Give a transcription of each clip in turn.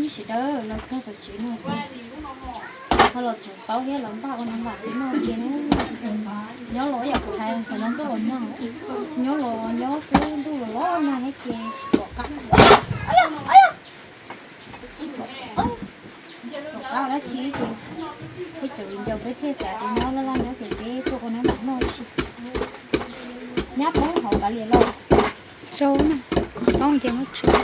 Sawv daws los txog tom tsev no, ho los txhom tau thiab los npaj ua no mam li noj kiag na. Nyob los yam kuv hais thaum no ntuj los nag, nyob los nyob xwb ntuj los los nag thiab ces tsis pom qab, tsis pom qab dab tsi ces peb cov viv ncaus peb thiaj xav tias nyob laj laj nyob ces peb tuaj ua no mam noj ib si. Nyab poob hauv kav liam lauj. Tsau na, poob ces muab tsau.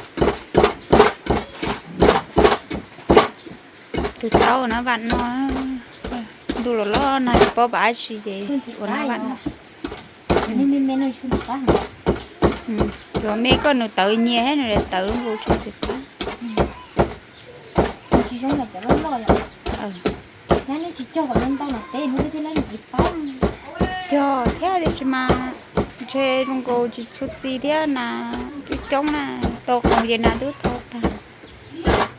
Tus tau na vam no, ntuj los los nag tsis paub pab tsi ces ua na vam no. Yuav me koj nws tawv nyias thiab nws tawv lub nkaus tsis pab. Tsis zoo li cov loj loj yom. Nyab neb tsis cog kom ntau ntau no teb hnub thiab lawm nws tsis paub. Cog thiab tiam sis mas ntshe zoo nkaus tsis tshua txi thiab nas coob coob na, tau qos ces nas twb thau tag.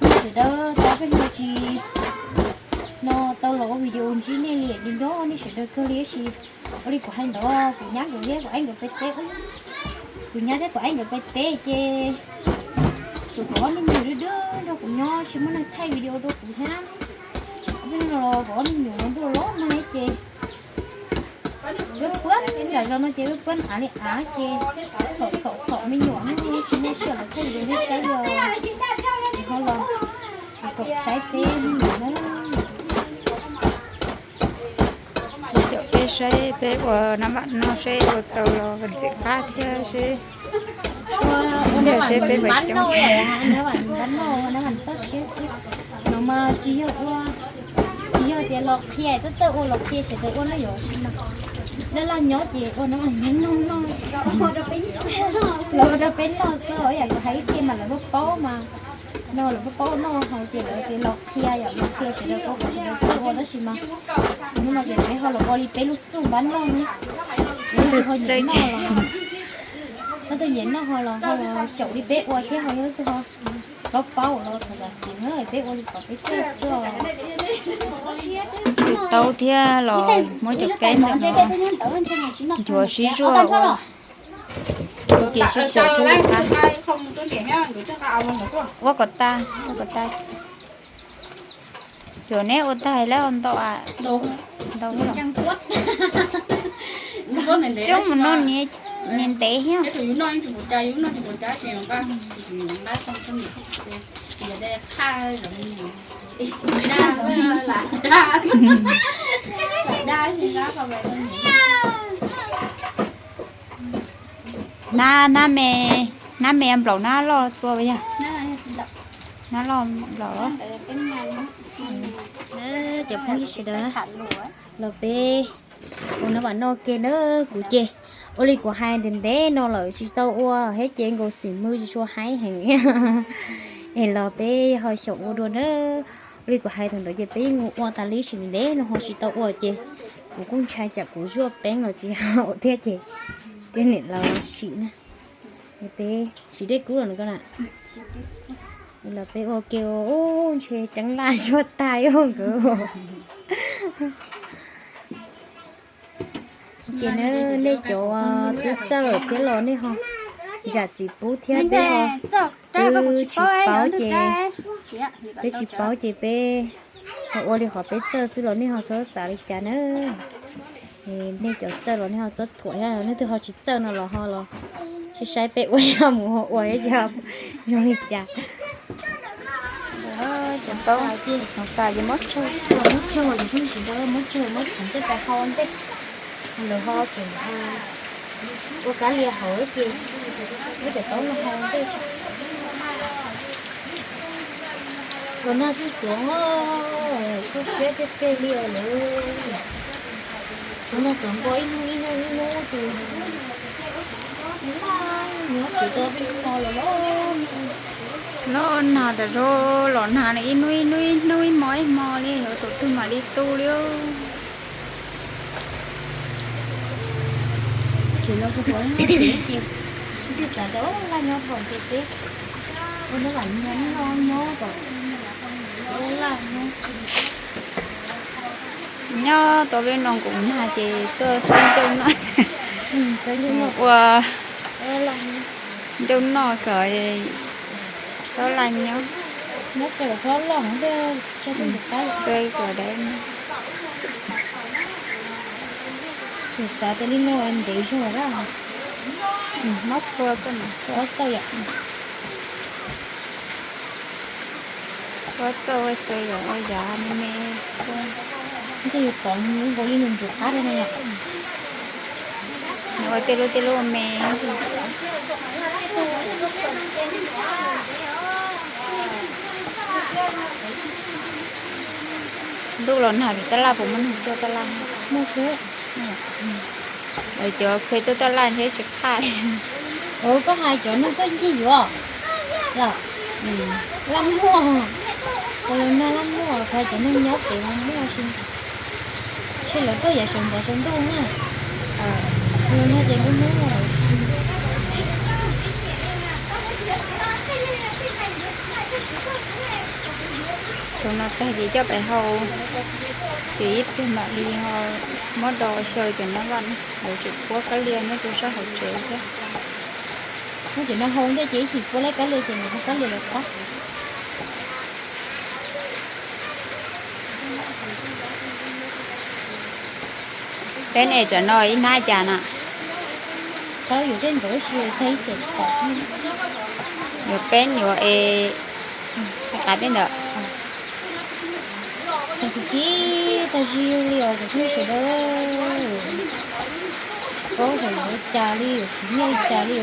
Sawv daws tau peb hnub tsis no tau los ua video ntsib nej li, nco nej sawv daws kawg li tab sis ua li kuv hais ntawd kuv nyab nkawd thiab kuv eeb nkawd peb teb, kuv nyab thiab kuv eeb nkawd peb teb ces tsuas kom ob niag me nyuam dub dub nrog kuv nyob tsis muaj neeg thaij video rau kuv thiab. Ob peb hnub no los kom ob niag me nyuam no ntuj los nag ces wb puab nram zos no ces wb puab av li av ces txhom txhom txhom me nyuam tsis muaj sij hawm los thaij video nej saib los, ces ho los kom saib peb me nyuam na. Coj peb saib peb ua na vam no seb ua tau los ntxim qab thiab seb, ua na vam seb peb vam coob thiab. Na vam toj siab xwb no mas tsis yog ua, tsis yog tias los qhia txawj txawj ua los qhia sawv daws ua na yom, tab sis mas laj laj nyob ces ua na vam noj noj, los ua rau peb noj xwb, yam kuv hais ib txhia mas lawv paub paub mas, no lawv paub paub noj hos ces lawv tias los qhia yom, los qhia sawv daws ua kom sawv daws txawj ua tab sis mas hnub no ces peb ho los ua li peb lub xub npab noj ne, ces ho nyiam noj los, leej twg nyiam noj ho los ho los xyaum li peb ua thiab ho yog leej twg ho paub paub los thov zam txim na, peb ua li kom peb txawj xwb os. Tau thiab los muab cov peb ntawm no nchuav sib zuaj ua. Ua kiag sib xyaw thiab li qab. Ua kom tag, ua kom tag. Cov neb ua tag lawm ntau, ntau thiab los. Coob mus noj niag ntev thiab. Hnab, hnab me, hnab me nplaum hnab loj txua yog. Hnab loj nplaum. Cov phooj ywg sawv daws, los peb ua nab vam noj ke na. Kuv ces ua li kuv hais ntev ntev no lawm tsis tau ua thiab ces nkaus xim hwb tsis tshua haib heev. Es los peb ho xyaum ua dua na. Ua li kuv hais thaum ntawd ces peb yeej ua tas li ib sim ntev no ho tsis tau ua ces kuv kuj ntshai tsam kuv zuaj peeb los tsis haum thiab ces thiaj niam los sim na. Peb sim dej kub los no ko na. Los peb ua ke ua ub ntshe ceeb laj zuaj tag ib nkawd. Ces nej cov twb txawj thiab los nej ho zam txim pub thiab peb ho, peb tsis paub ces, peb tsis paub ces peb ho ua li qhov peb txawj xwb los nej ho txhob xav li cas na. Nej cov txawj los nej ho txhob thuam thiab, leej twg ho tsis txawj no los ho los saib saib peb ua yog mus ho ua thiab tsis zoo li cas. Txhoov tas ces muab tsau, muab tsau ces tsis nrau, muab tsau muab txhoov tej tais hau ntej, lawv ho tseem ua kab lia hauv ces muab cov taub no hau ntej. Los nag xub xuav, koj siab tiag tiag li lawm. Los nag xuav npua ib hnub ib hnub ib hnub ces nyob tsis tau peb hnub no los los nag tas zog, los nag ib hnub ib hnub ib hnub ib hmo ib hmo li, yuav thaum twg mam li tu li. Ces los xub xuav ces twb xav tias laj nyob kom ces peb ua nyob vam nyob nyob kom laj nyob. Nyob tau peb no nkaus nag ces tuaj xab ncauj noj, ua ncauj noj kom tau laj nyob. Nyob txog txhob loj, tso tej ntxim qab. Txawj cov dab. Tsis xav tias li no ntev zog lawm. Muab phua koj mas, phua txawj yom. Phua txawj ua xyaw yom, ua yav me me. Ntshe yus pom nkaus li nws ntxim qab li no yom. Nws ua tej lub tej lub me. Ntuj los nag vim tab laj, puas muaj neeg tuaj tab laj? Muaj thiab. Lawv cov kheev tuaj tab laj ntshe tsis qhaj li. Koj hais cov neeg tuaj ncig yuav los laj muaj, ua los nag laj muaj, hais cov neeg nyob pem mas muaj tsis, ntshe lawv tuaj yav sawv ntxov tsaus ntuj na. Ua los nag ces ntuj muaj. Xyoo no tag ces coj pais hau, ces ib pliag mam li ho muab do xyaw cov nab vaj no. Lawv tseem puab kab lia nyob rau sab hauv tsev thiab. Muab cov no hau ntej ces ib chim puab laib kab lia ces nws hau kab lia lawv qab. Peb ne, tsam no ib hnab cas na? Tau yuav tej nkaus si tau ib xees tawm. Yuav peb yuav es qav tej ntawd. Tag kis tag zig li os cov phooj ywg sawv daws. Paub xyov yuav li cas li, yuav siv nyiaj li cas li.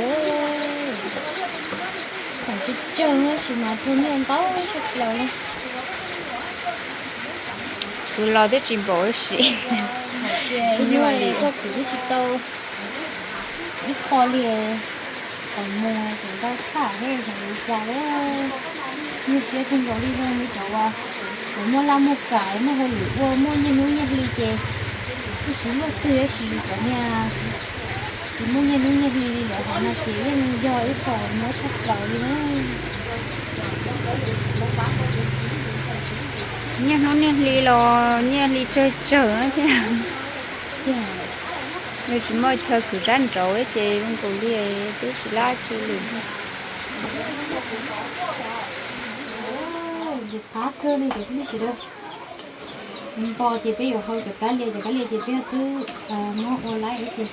Tam tsawg tsawg tab sis mas tuag nyiaj ntau tshaj plaws li. Kuv los twb tsis npaum siv. Ib nyuag li koj kuv twb tsis tau ib qho li. Txom nyem ces ntau tshaj thiab, xyov yuav li cas li. Nyuaj siab kawg nkaus li, zoo li cov uas muaj laj muaj kam muaj hauj lwm ua muaj nyiaj hnub nyiaj hli ces twb tsis luaj twg, tab sis cov niag tsis muaj nyiaj hnub nyiaj hli li lawv hov no ces yeej yog ib qho uas nyuaj tshaj plaws li na. Nyiaj hnub nyiaj hli los nyiaj hli tsawg tsawg thiab. Nws tsis muaj chaw khwv sab nraud ces zoo nkaus li twb tsis lab tsi li. Ntxim qab kawg li cov phooj ywg sawv daws. Npo ces peb yuav hau cov kab lia, cov kab lia ces peb twb muab ua laib ces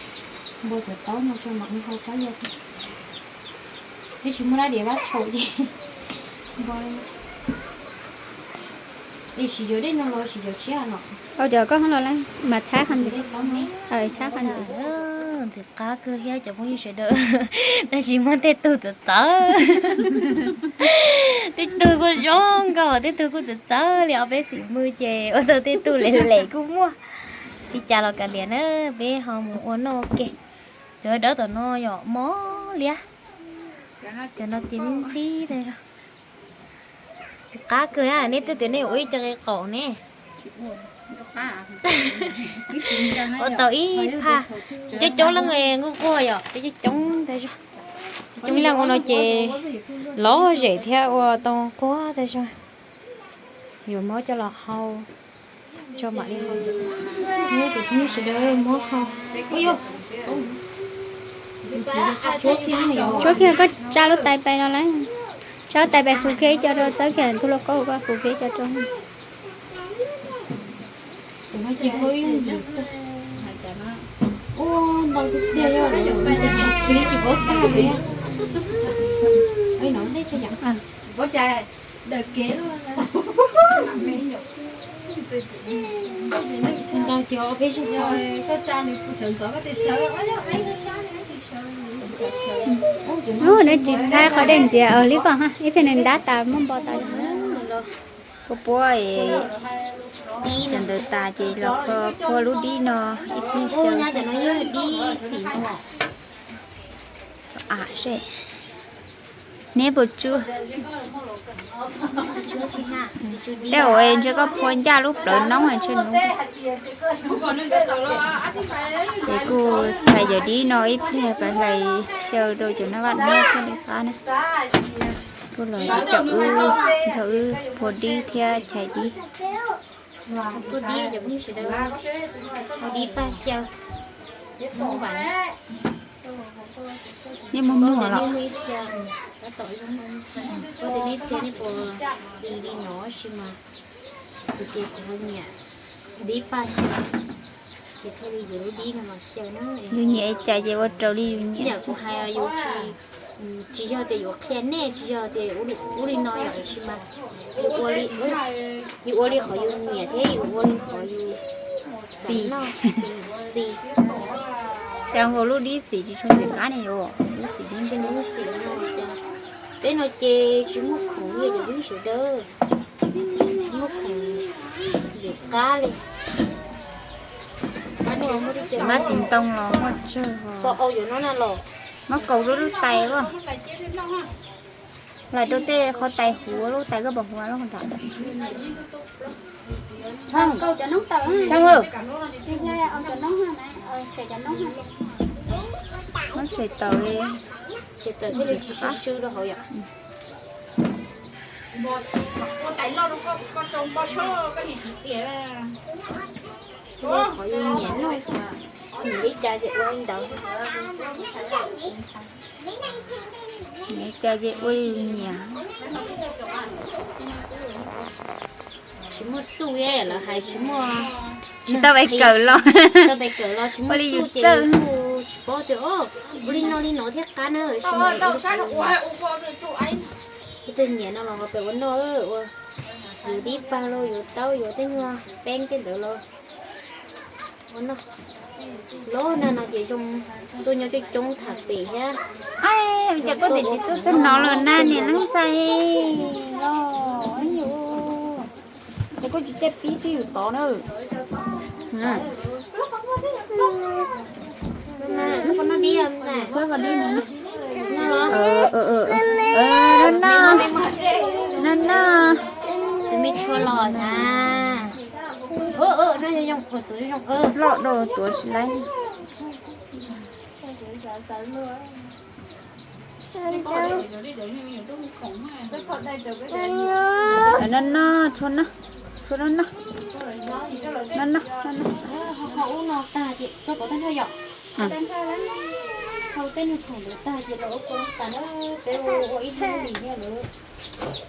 npo cov taub no tso mam li hau kab lia. Peb tsis muaj rab diav vab tshaum ces npo li no. Es siv cov dej no los siv cov tshiab no? Au, cov koj los lawm mas txhab qhov ntxiv. Txhab qhov ntxiv. Ntxim qab kawg thiab cov phooj ywg sawv daws, tab sis muaj tej tug txawv txawv. Tej tug kuj zoo nkauj, tej tug kuj txawv txawv li os, peb xim mws ces ua tau tej tug lem lem kuj muaj. Li cas los kav liam na, peb ho mus ua noj ua ke. Cov dawb tom no yom mob liab. Cov no ces ntxhib ntxhib tas zog. Ntxim qab kawg na, nej twb tias nej ua ib co qe qaum ne. Ua tau ib phaj. Coob coob leej nquag nquag yom, coob coob tas zog. Coob leej ua no ces lom zem thiab ua tau nquag tas zog. Yuav muab coj los hau, tso mam li hau. Cov phooj ywg sawv daws muab hau. Ub yuj, tshuab kiag koj tsa lub tais pais no lawm. Tsa lub tais pais fuv kiag ib co rau, txawb kiag tus lauj kaub koj fuv kiag ib co rau. Tus no ces hau ib yim xwb. Ua ntau tiag tiag, yog lawv tsis paub tag li. Ntau ces peb zog. Neb tsis txhab qhov dej ntxias li koj ha, ib pliag nws ntab tas muab npo tas. Puab puab cov ntawd tas ces los phua lub dib no ib pliag xyaw. Neb puas tsuaj? Tej uas ntshe koj phua ncaj lub plawv noob ntshe nws. Ces kuj txhais cov dib no ib pliag pab hlais xyaw rau cov nab vaj nyob thiaj li qab na. Kuj los caum wb nrog wb phua dib thiab txhais dib. Dib pab xyaw. Nej muag muag los? Tab tom zoo, tab tom nej txhia nej puas xis li no sis mas, kuv ces kuv ho nyiam dib paj xyaw, ces thiaj li yuav lub dib no los xyaw na. Yus nyiam cas ces ua raws li yus nyiam. Kuv hais yus tsis, tsis yog tias yuav qhia nej, tsis yog tias ua li no yom, sis mas yus ua li qhov yus nyiam thiab yus ua li qhov yus xis, xis. Cas nkaus lub dib xim tsis tshua ntxim qab ne yom, lub xim dib. Peb no ces tsis muaj khoom li cov dib sawv daws, tsis muaj khoom ntxim qab li. Mab txiv ntoo los muaj tsawg, pom au yuav no na los. Muab kaus lub lub tais as, lais rau tej qhov tais huv, lub tais koj pom huv lub nram. Muab tshais taws li, tshais taws thiaj li tsis sw rau hauv yom. Qhov yus nyiam noj xwb, nyiam li cas ces ua li ntawd. Nyiam li cas ces ua li nyiam. Tsis muaj xuj, lawv hais tsis muaj, tsis tau pes kawm los, tsis tau pes kawm los tsis muaj xuj ces kuj tsis paub tias ua li no li no thiaj qab na. Ib tug nyiam no los ho pes ua noj, ua yuav dib pag los yuav taub yuav tej nyuag peeb tej ntawd los ua noj. Los nag no ces zoo, tuaj nyob coob coob tham pem thiab. Cas koj twb tsis tuaj txog no lawm na niam Neeb Ntxhais los? Ces koj tsis caij pib twb yus tod na. No no, tus me tshua los na. Loj dua tuav tsis laib. No no, tshua no, tshua no no. No no, no no. Ho ub no tag ces tso kom tag nrho yom. Hau tej nyuag khoom ntawd tag ces los ua kua tas na, peb ua ua ib hnub li thiab lawm.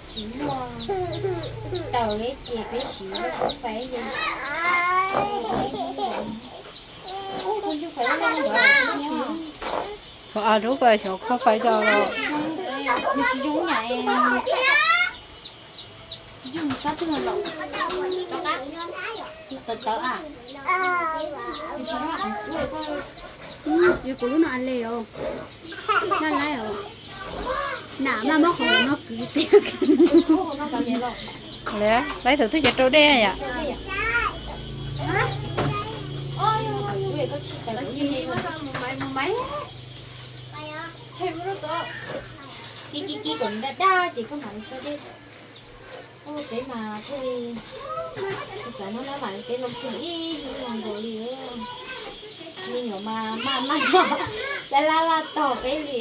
Tsis muaj taws li ces peb siv lub tshuj fais li. Ua ib hnub li. Ua tshuj fais loj loj ntawd. Rub ko xyov kho fais co los. Nws tsis zoo nyam. Yog sab twg los rov qab tawv tawv a. Yog kuv lub no a le os. Naj laib os. Nam maj muab qhov no kwv tiag. Laib thaum twg ces rau dej yom. Ki ki ki kom daj daj ces koj mam li tso dej. Peb mas thiaj li xav noj na mas peb loo kiag ib hnub no nkaus li. Me nyuam mas maj maj noj, laj laj laj tog peb li.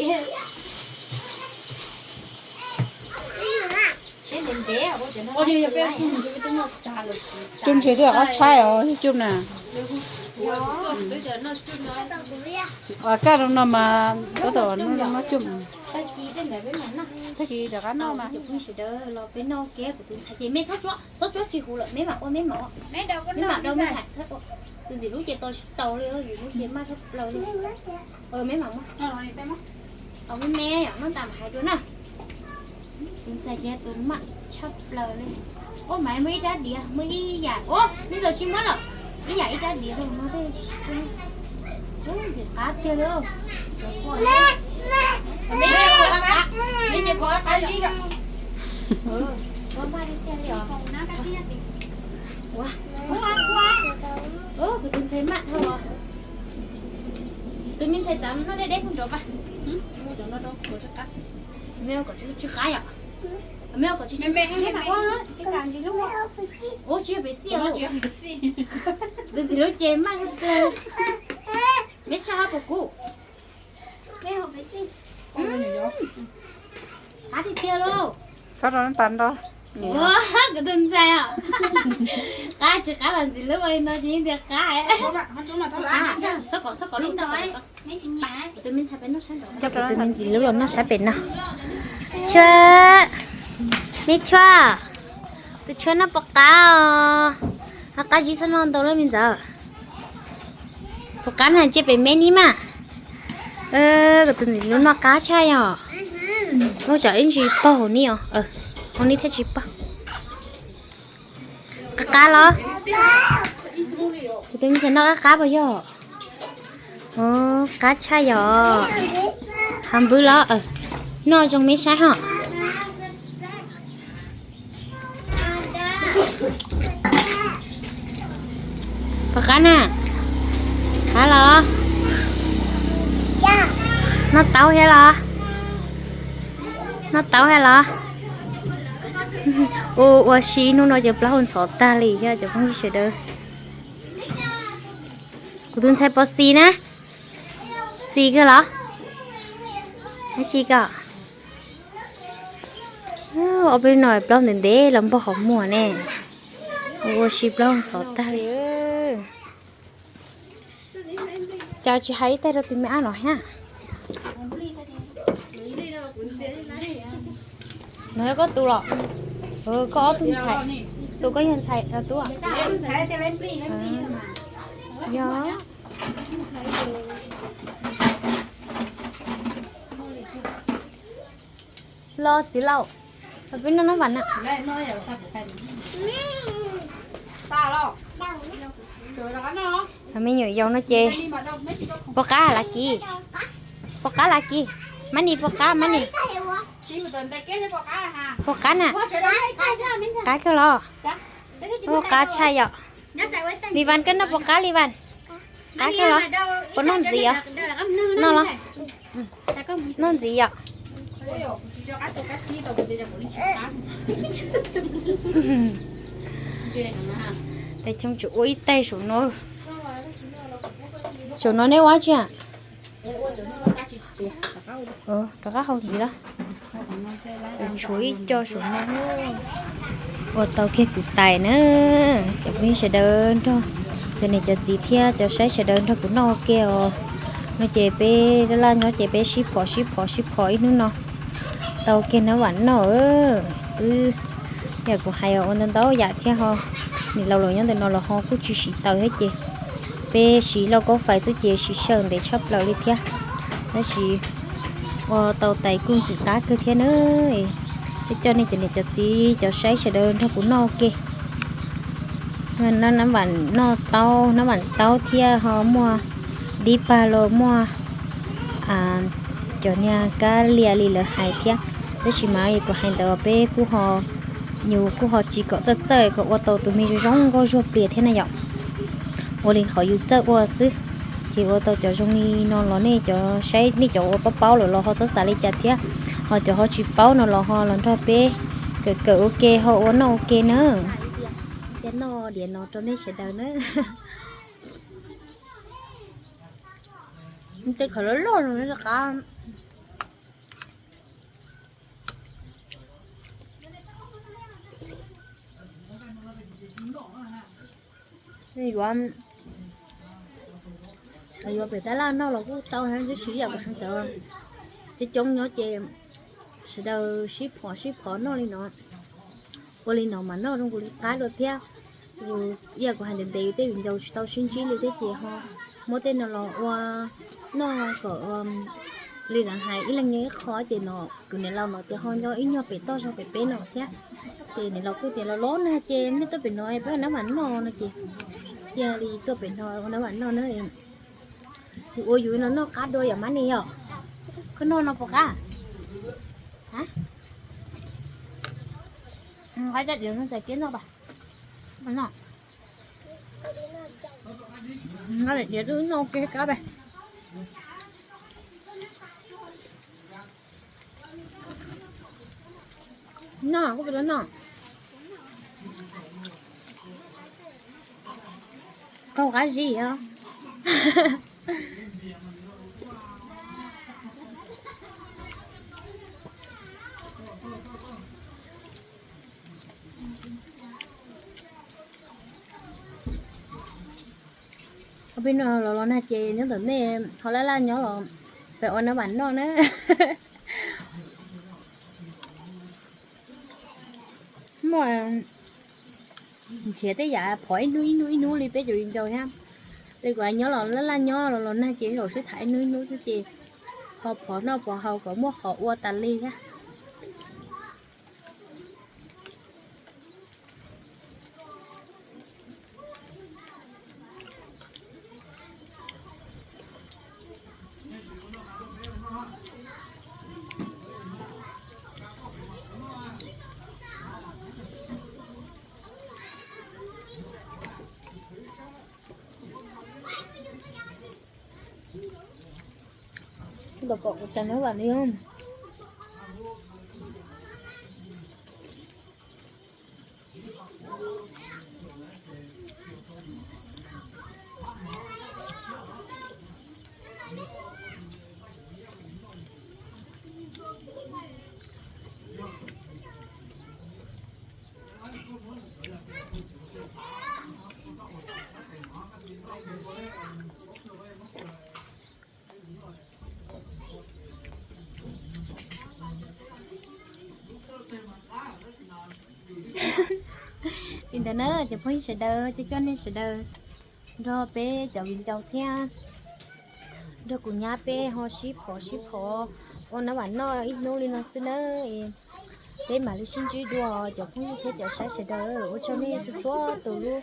Siab ntev ntev ua cov no. Tus ntses twb yog qab tshaib os cub na. Kaj no mas tab tom noj cub. Tag kis rov qab noj mas. Sawv daws los peb noj kiag kuv tus ntxhais ces mej txhob tsuab, txhob tsuab tsis huv lawm, meb mam ua, meb mam ua, meb mam dau mej ntxhais. Tus ntxim hlub ces tos tsis taus li, ntxim hlub ces maj tshaj plaws li. Meb mam muab, me me yom, muab ntas mas hais dua na. Tus ntxhais ces tus maj tshaj plaws li. Ua mas muaj ib rab diav, muaj ib yam, ua, mej ntxhais tsis muab lawm, ib yam ib rab diav rau no tej. Ntxim qab tiag li. Meb ces kuv qab zib. Ua, kuv tus ntxhais maj dhau. Tus me ntxhais txav noj deb deb pheej nrov pas. Me kom tsis qab yom. Me kom tsis, me me ua, ua tsis yog pem xij. Tus ntxim hlub ces maj dhau plaws. Meb saj hab puas kub? Qab tiag tiag lauj. Txhob rau tas nrho. Ua, kuv tus ntxhais os. Qab tsis qab los ntxiv lub ua li no ces yeej tias qab. Txhob kom, txhob kom lub ntxhais. Tus me ntxhais lub los noj sab pem no. Tshuab, me tshuab, tus tshuab noj puas qab os? Qab zib txhob noj ntau lawm me ntxawm. Puas qab na, cia pem me ni mas. Kuv tus ntxhais lub noj qab tshaj yom. Muab tsam ib ntsis paug hauv ni os. Hauv ni thiaj tsis paug. Qab qab los? Kuv tus me ntxhais noj qab qab puas yog? Qab tshaj yom. Hav npwb los? Noj zoo me saib ho. Puas qab na? Qab los? Noj tau thiab los? Noj tau thiab los? Ua ua si hnub no ces plaub hau ntxhov tag li thiab cov phooj ywg sawv daws. Kuv tus ntxhais puas xis na? Xis kawg los? Xis kawg. Ob peb no plaub ntev ntev los npog qhov muag ne. Ua si plaub ntxhov tag li. Cas tsis hais ib teg rau tus me ab no thiab? No yog koj tus los? Koj ob tug ntxhais, tus koj yog ntxhais tub? Yog. Los txiv laus, peb noj noj vas na. Me nyuam yaus no ces puas qab lav kis? Puas qab lav kis? Mab nis puas qab mab nis? Puas qab na? Qab kawg los? Puas qab tshaj yom? Li Vas koj noj puas qab li Vas? Qab kawg los? Puas noj ntxiv os? Noj los? Noj ntxiv yom? Tes tsoo tsis ua ib teg saum no. Saum no neb ua tsi? Rov qab hau ntxiv los? Tshuav ib co saum no. Ua tau kiag kuv tais na. Cov phooj ywg sawv daws nrog, cov niam cov txiv thiab cov saib sawv daws nrog kuv noj ua ke os. No ces peb laj laj nyob ces peb sib phom sib phom sib phom ib hnub no tau kiag nab vam noj. Twb yam kuv hais ua ntau ntau yam thiab ho, niam laus los nyob ntawm no los ho kuj tsis siv taws thiab ces peb siv lauj kaub fais xwb ces siv sawv ntev tshaj plaws li thiab. Tab sis ua tau tais kuj ntxim qab kawg thiab na. Coj coj nej cov niam cov txiv cov saib sawv daws nrog kuv noj ua ke. Nab vam noj taub, nab vam taub thiab ho muaj dib pag los muaj cov niag kab lia li lawv hais thiab. Tab sis mas kuv hais ntawd peb kuj ho, yus kuj ho tsis kom txawj txawj kom ua tau tus me zoo zoo nkauj zuag plias thiab na yom. Ua li qhov yus txawj ua xwb. Ces ua tau cov zoo li no los nej cov saib nej cov uas paub paub lawm los ho txhob xav li cas thiab, ho cov ho tsis paub no los ho los nrog peb kawm kawm ua ke ho ua noj ua ke na. Thiab noj diav no rau nej sawv daws na. Tej qhov loj loj no rov qab, yuav, yuav pem tab laj noj los kuj tau na, tab sis yam kuv hais ntawd, coob coob nyob ces sawv daws sib phom sib phom noj li no. Ua li no mas noj zoo nkaus li qab dua thiab. Yam kuv hais ntev ntev tej viv ncaus tsis tau sib ntsib li thiab ces ho muab tej no los ua noj kom li lawv hais ib leeg nyob ib qho ces no kuv niam laus no ces ho nyob ib nyuag pem toj zog pem peb no thiab. Ces niam laus kuj tias los los nag ces nej tuaj pem no peb ua nab vam noj no ces cia li tuaj pem no ua nab vam noj na. Kuv ua yus no noj qab dua yom mab ni yom. Koj noj no puas qab? Nqa caj diav no txais kiab noj pas. Noj, nqa daim diav twb noj ua ke qab pas. Noj kuj peb noj. Qaug qab zib os. Peb no los los nag ces nyob ntawm nej ho laj laj nyob los peb ua nab vam noj na. Muaj nrhiav tej yam phov ib hnub ib hnub ib hnub li peb cov viv ncaus thiab. Li kuv nyob los laj laj nyob los los nag ces zaum sib tham ib hnub ib hnub xwb ces ho phov noj phov haus kom muaj qhov ua tas li thiab. Los pom kuv tas nab vam li. Li ntawd na cov phooj ywg sawv daws, coj coj nej sawv daws nrog peb cov viv ncaus thiab nrog kuv nyab peb ho sib phov sib phov ua nab vam noj ib hnub li no xwb na. Peb mam li sib ntsib dua cov phooj ywg thiab cov saib sawv daws, ua tsaug nej txhua txhua tus lub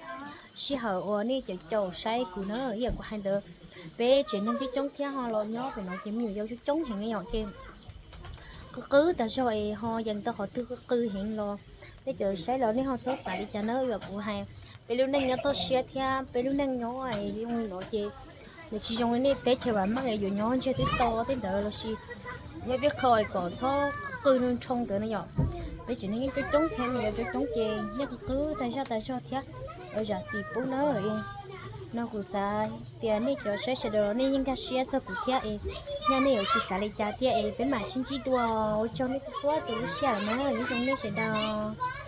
sij hawm uas nej caum caum saib kuv na. Ib yam kuv hais ntawd, peb tsev neeg coob coob thiab ho los nyob pem no ces me nyuam yaus coob coob heev li yom ces qw qw tas zog es ho yees tau qhov twg qw qw heev los nej cov saib los nej ho txhob xav li cas na. Yam kuv hais, peb lub neej nyob toj siab thiab peb lub neej nyob zoo li no ces nws tsis zoo li nej teb chaws vam meej es yuav nyob ntsiag twb to tej ntawd lossis nyob twb qho kom txhob qw nroo ntawd na yom. Peb tsev neeg coob coob thiab me nyuam yaus coob coob ces nej qw qw tas zog tas zog thiab zam txim pub na. No kuv xav tias nej cov saib sawv daws nej yeej nkag siab txog kuv thiab es nyaj nej yuav tsis xav li cas thiab es peb mam sib ntsib dua. Ua tsaug nej txhua txhua tus lub sij hawm na, nyob zoo nej sawv daws.